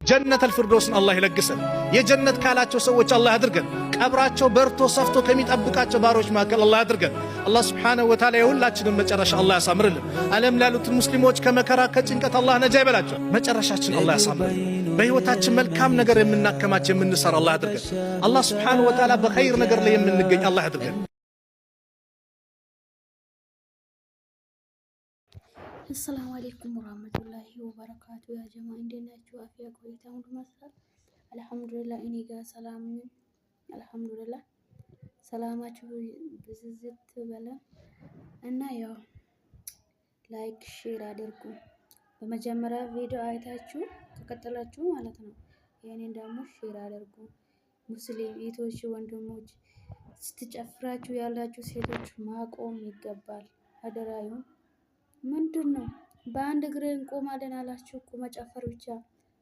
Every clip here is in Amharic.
ጀነተል ፊርዶስን አላህ ይለግሰን። የጀነት ካላቸው ሰዎች አላህ ያድርገን። ቀብራቸው በርቶ ሰፍቶ ከሚጠብቃቸው ባሮች መካከል አላህ ያድርገን። አላህ سبحانه وتعالى የሁላችንን መጨረሻ አላህ ያሳምርልን። ዓለም ላሉትን ሙስሊሞች ከመከራ ከጭንቀት አላህ ነጃ ይበላቸው። መጨረሻችን አላህ ያሳምርልን። በሕይወታችን መልካም ነገር የምናከማች የምንሰራ አላህ ያድርገን። አላህ سبحانه وتعالى በኸይር ነገር ላይ የምንገኝ አላህ ያድርገን። السلام عليكم ورحمة الله وبركاته። يا جماعة እንዴት ናችሁ? አፍያ ቆይታ ሁሉ መስላል። አልሐምዱሊላህ እኔ ጋር ሰላም ነኝ። አልሐምዱሊላህ ሰላማችሁ ብዝዝት በለ እና ያው like share አድርጉ። በመጀመሪያ ቪዲዮ አይታችሁ ከቀጠላችሁ ማለት ነው። ይህንን ደግሞ share አድርጉ። ሙስሊም እህቶች ወንድሞች፣ ስትጨፍራችሁ ያላችሁ ሴቶች ማቆም ይገባል። አደራዩን ምንድን ነው? በአንድ እግር እንቆማለን አላችሁ እኮ መጨፈር ብቻ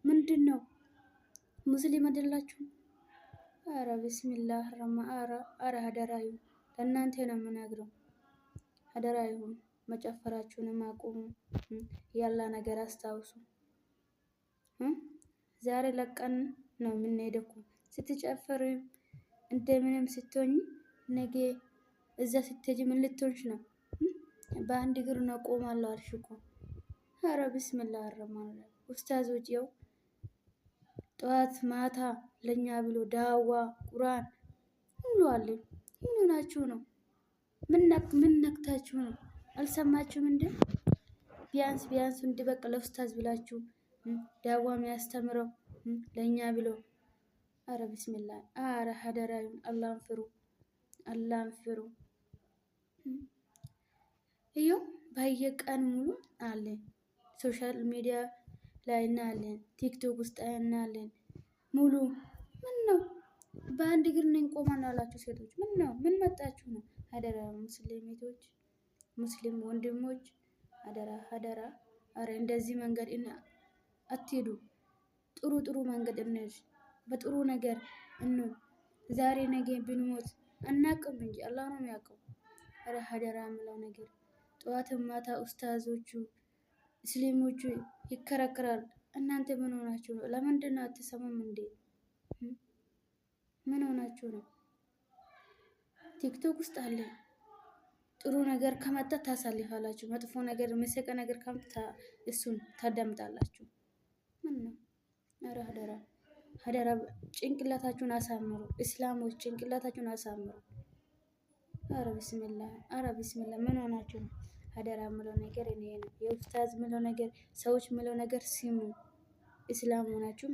ምንድን ነው? ሙስሊም አይደላችሁ? አረ ቢስሚላህ ረማ አረ አረ አደራ ይሁን ለእናንተ ነው የምነግረው። አደራ ይሁን መጨፈራችሁንም አቁሙ። ያላ ነገር አስታውሱ። ዛሬ ለቀን ነው የምንሄደው እኮ ስትጨፍር እንደምንም ስትሆኝ ነገ እዛ ስትሄጂ ምን ልትሆንሽ ነው? በአንድ እግር ነው ቆማለሁ አልሽ እኮ። ኧረ ብስሚላ አረማን ኡስታዞች ያው ጠዋት ማታ ለኛ ብሎ ዳዋ ቁርአን ሁሉ አለ። ምን ሆናችሁ ነው? ምን ነክታችሁ ነው? አልሰማችሁም እንዴ? ቢያንስ ቢያንስ እንዲበቃ ለኡስታዝ ብላችሁ ዳዋ የሚያስተምረው ለኛ ብሎ። አረ ብስሚላ አረ ሀደራዩን አላህን ፍሩ፣ አላህን ፍሩ። ይኸው በየቀን ሙሉ አለ social media ላይ እናያለን፣ ቲክቶክ ውስጥ እናያለን። ሙሉ ምን ነው በአንድ እግር ነኝ ቆማን አላችሁ ሴቶች፣ ምን ነው ምን መጣችሁ ነው? አደራ ሙስሊም ሙስሊም ወንድሞች አደራ አደራ። አረ እንደዚህ መንገድ አትሄዱ። ጥሩ ጥሩ መንገድ እንሂድ፣ በጥሩ ነገር እኑ። ዛሬ ነገ ብንሞት አናቅም እንጂ አላህ ነው የሚያውቀው። አረ አደራ የምለው ነገር ጠዋትም ማታ ኡስታዞቹ እስሊሞቹ ይከራከራል። እናንተ ምን ሆናችሁ ነው? ለምንድን ነው አትሰሙም እንዴ? ምን ሆናችሁ ነው? ቲክቶክ ውስጥ አለ። ጥሩ ነገር ከመጣ ታሳልፋላችሁ፣ መጥፎ ነገር መሰቀ ነገር ከመጣ እሱን ታዳምጣላችሁ። ምን ነው? ኧረ ሀደራ ሀደራ፣ ጭንቅላታችሁን አሳምሩ። እስላሞች ጭንቅላታችሁን አሳምሩ። አረ ቢስሚላ፣ አረ ቢስሚላ፣ ምን ሆናችሁ ነው? አደራ ምለው ነገር እኔ ነው። የኡስታዝ ምለው ነገር ሰዎች ምለው ነገር ሲሙ። እስላም ሆናችሁ